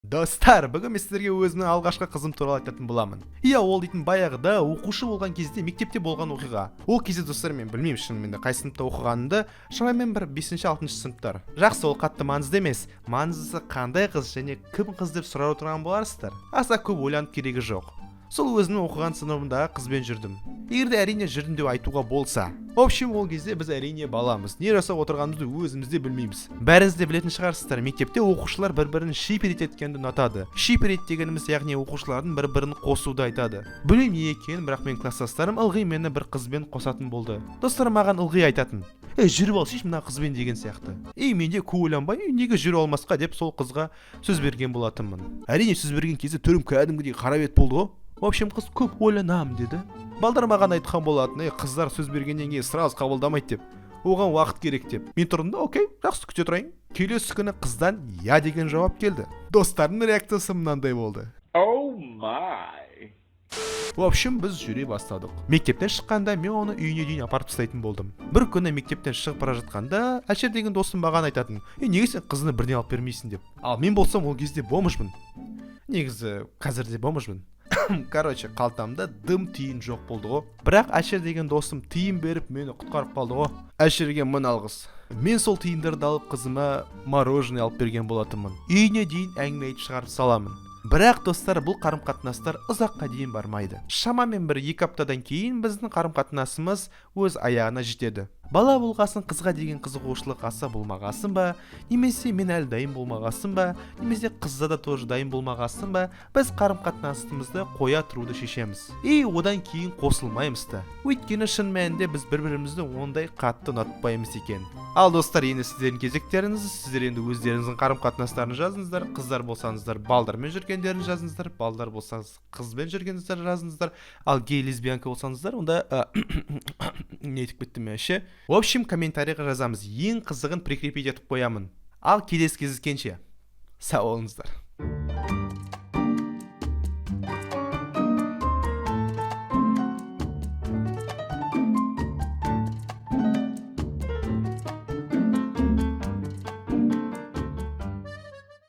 Достар, бүгін мен сіздерге өзімнің алғашқы қызым туралы айтатын боламын. Иә, ол дейтін баяғыда, оқушы болған кезде, мектепте болған оқиға. Ол кезде, достар, мен білмеймін шынымен де қай сыныпта оқығанымды, шамамен бір бесінші, алтыншы сыныптар. Жақсы, ол қатты маңызды емес. Маңыздысы, қандай қыз және кім қыз деп сұрап отырған боларсыздар. Аса көп ойланып керегі жоқ. Сол өзімнің оқыған сыныбымдағы қызбен жүрдім. Егер де, әрине, жүрдім деп айтуға болса. В общем, ол кезде біз, әрине, баламыз. Не жасап отырғанымызды өзіміз де білмейміз. Бәріңіз де білетін шығарсыздар, мектепте оқушылар бір бірін шиперить еткенді ұнатады. Шиперить дегеніміз, яғни оқушылардың бір бірін қосуды айтады. Білмеймін не екенін, бірақ мен класстастарым ылғи мені бір қызбен қосатын болды. Достар маған ылғи айтатын: «Ей, жүріп алсайшы мына қызбен» деген сияқты. И мен де көп ойланбай: «Ей, неге жүре алмасқа?» деп, сол қызға сөз берген болатынмын. Әрине, сөз берген кезде түрім кәдімгідей қара бет болды ғой. В общем, қыз «көп ойланамын» деді. Балдар маған айтқан болатын: «Ей, қыздар сөз бергеннен кейін сразу қабылдамайды» деп, оған уақыт керек деп. Мен тұрдым да: «Окей, жақсы, күте тұрайын». Келесі күні қыздан «я» деген жауап келді. Достарымның реакциясы мынандай болды. Oh my. В общем, біз жүре бастадық. Мектептен шыққанда мен оны үйіне дейін апарып тастайтын болдым. Бір күні мектептен шығып бара жатқанда, Әлішер деген досым маған айтатын: «Ей, неге сен қызына бірден алып бермейсің?» деп. Ал мен болсам, ол кезде бомжбын. Негізі қазір де бомжбын. Короче, қалтамда дым тиын жоқ болды ғой. Бірақ Әлішер деген досым тиын беріп, мені құтқарып қалды ғой. Әлішерге мың алғыс. Мен сол тиындарды алып, қызыма мороженое алып берген болатынмын. Үйіне дейін әңгіме айтып, шығарып саламын. Бірақ, достар, бұл қарым қатынастар ұзаққа дейін бармайды. Шамамен бір 2 аптадан кейін біздің қарым қатынасымыз өз аяғына жетеді. Бала болғасын, қызға деген қызығушылық аса болмағасын ба, немесе мен әлі дайын болмағасын ба, немесе қызда да тоже дайын болмағасын ба, біз қарым қатынасымызды қоя тұруды шешеміз. И одан кейін қосылмаймыз да, өйткені шын мәнінде біз бір бірімізді ондай қатты ұнатпаймыз екен. Ал, достар, енді сіздердің кезектеріңіз. Сіздер енді өздеріңіздің қарым қатынастарын жазыңыздар. Қыздар болсаңыздар, балдармен жүргендерін жазыңыздар, балдар болсаңыз, қызбен жүргеніңіздер жазыңыздар. Ал гей, лесбиянка болсаңыздар, онда не айтып кеттім мен вообще? В общем, комментарийға жазамыз, ең қызығын прикрепить етіп қоямын. Ал келесі кездескенше сау болыңыздар.